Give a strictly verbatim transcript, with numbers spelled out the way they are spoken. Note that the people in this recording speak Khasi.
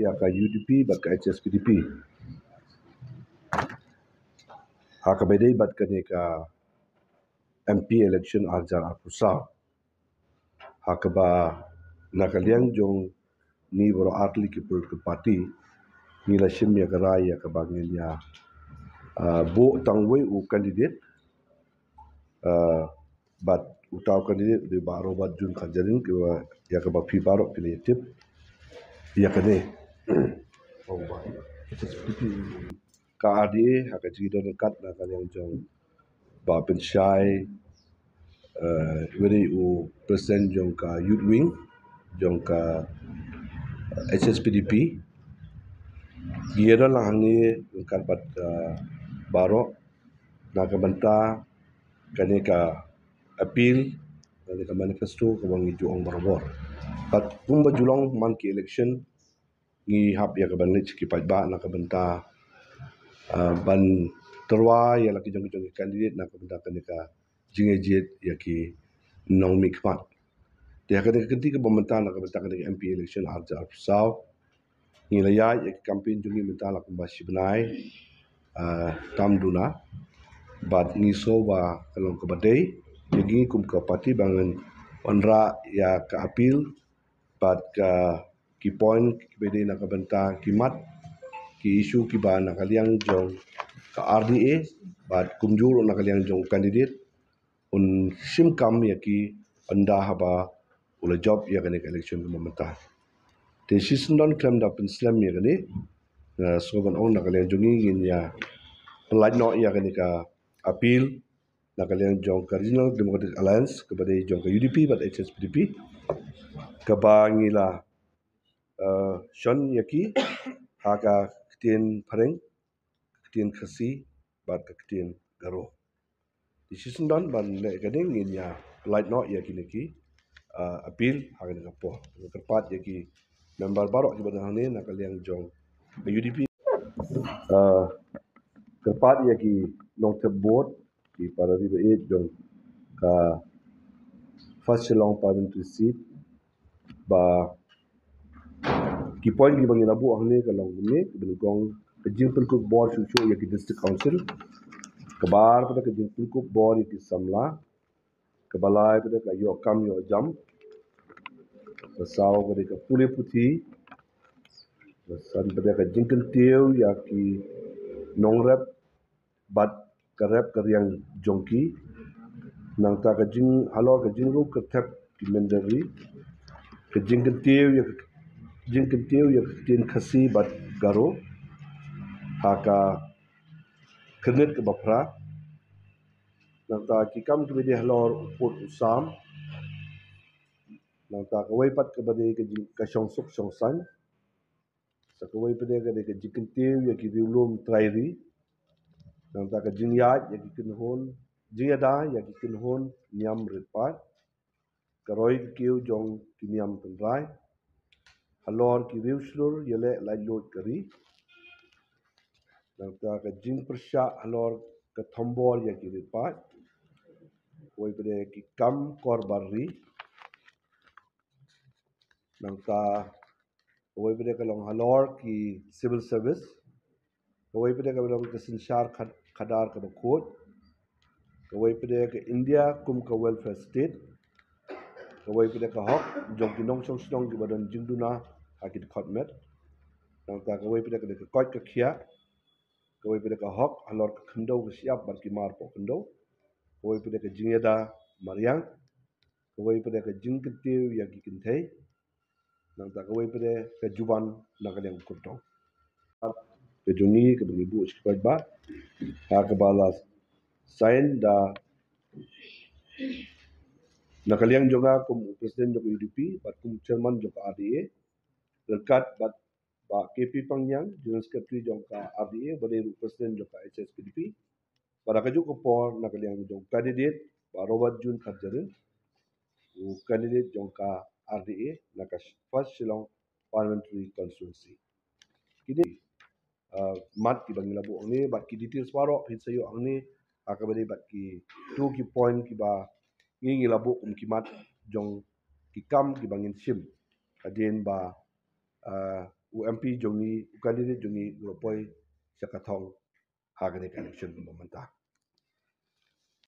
ïa ka U D P bad ka H S P D P ha kaba ïadei bad kane ka M P election ar hajar arphew saw. Ha kaba na ka liang jong ngi baroh artylli ki political party ngi la shim ïa ka rai ïa kaba ngin ïa, ah, buh tang uwei u candidate, ah, bad uta u candidate u dei Bah Robert June Kharjahrin, kiba ïa kaba phi baroh phi la ïa tip ïa kane. Ka R D A ha ka jingdon ryngkat na ka liang jong Bah Pynshai, eh, uba dei u president jong ka Youth Wing jong ka H S P D P. Ngi ïa don lang hangne ryngkat bad, eh, baroh na ka bynta kane ka appeal, kane ka manifesto kaba ngi ju ong barabor. Bad kumba ju long man ki election, ngi hap ïa ka ban leit sha ki paidbah na ka bynta, ah, ban tyrwa ïa la ki jong ki jong ki candidate na ka bynta kane ka jingïajied ïa ki nongmihkhmat. Te ha kane ka kynti kaba mynta na ka bynta kane ka M P election ar hajar arphew saw, ngi la ïaid ïa ki campaign jong ngi mynta la kumba shi bnai, ah, tam duna. Bad ngi sngew ba ka long kaba dei ïa ngi kum ka party ba ngin wanrah ïa ka appeal bad ka ki point kiba dei na ka bynta ki mat ki issue kiba na ka liang jong ka R D A bad kumjuh ruh na ka liang jong candidate un shim kam ïa ki ynda haba u la jop ïa kane ka election kaba mynta. Te shisien don khlem da pynslem ïa kane, nga sngew ban ong na ka liang jong ngi ngin ïa pynlait noh ïa kane ka appeal na ka liang jong ka Regional Democratic Alliance kaba dei jong ka U D P bad H S P D P kaba ngi la, eh, shon ïa ki ha ka ktien Phareng, ka ktien Khasi bad ka ktien Garo. Te shisien don ban leh kane ngin ïa pynlait noh ïa kine ki, ah, appeal ha kane ka por. Kyrpad ïa ki member baroh kiba don hangne na ka liang jong ka U D P. Ah, kyrpad ïa ki nongthep vote, ki para ri ba ïeit jong ka First Shillong Parliamentary Seat, ba ki point kiba ngi la buh hangne ka long kumne, kaba nyngkong ka jingpynkup bor shuh shuh ïa ki District Council, kaba ar pat ka jingpynkup bor ïa ki samla, kaba lai pat ka ïoh kam ïoh jam, kaba saw pat ka pule puthi, kaba san pat ka jingkyntiew ïa ki nongrep bad ka rep ka riang jong ki, nangta ka jing halor ka jingrung ka thep ki mynder ri, ka jingkyntiew ïa ka jingkyntiew ïa ka ktien Khasi bad Garo ha ka khyrnit kaba phra, nangta ki kam kiba dei halor u pud u sam, nangta kawei pat kaba dei ka jing ka shong suk shong saiñ, sa kawei pat ka dei ka jingkyntiew ïa ki riewlum trai ri, nangta ka jingïaid ïa ki kynhun, jingïada ïa ki kynhun niam rit paid, ka roi ka kiew jong ki niam tynrai halor ki riew shlur ïaleh laitluid ka ri, nangta ka jingpyrshah halor ka thombor ïa ki rit paid, kawei pat ki kam kor bar ri, nangta kawei pat ka long halor ki civil service, kawei pat ka long ka synshar khad- khadar kaba khuid, kawei pat ka India kum ka welfare state, kawei pat ka hok jong ki nongshong shnong kiba don jingduna ha ki dkhot met, nangta kawei pat ka dei ka koit ka khiah, kawei pat ka hok halor ka khyndew ka shyiap bad ki mar poh khyndew, kawei pat ka jingïada mariang, kawei pat ka jingkyntiew ïa ki kynthei, nangta kawei pat ka juban na ka liang kyrtong. Ka jong ngi kaba ngi buh sha ki paidbah ha kaba la sign da na ka liang jong nga kum u president jong ka U D P bad kum chairman jong ka R D A, ryngkat bad Bah K P Pangniang, General Secretary jong ka R D A, ba dei ruh president jong ka H S P D P. Bad ha kajuh ka por na ka liang jong candidate Bah Robert June Kharjahrin, u candidate jong ka R D A na ka First Shillong Parliamentary Constituency. Kine, uh, mat kiba ngi la buh hangne bad ki details baroh phin sa ïoh hangne ha kaba dei bad kitu ki point kiba ngi ngi la buh kum ki mat jong ki kam kiba ngin shim hadien ba, uh, u M P jong ngi, u candidate jong ngi u la poi sha ka thong ha kane ka election ba mynta.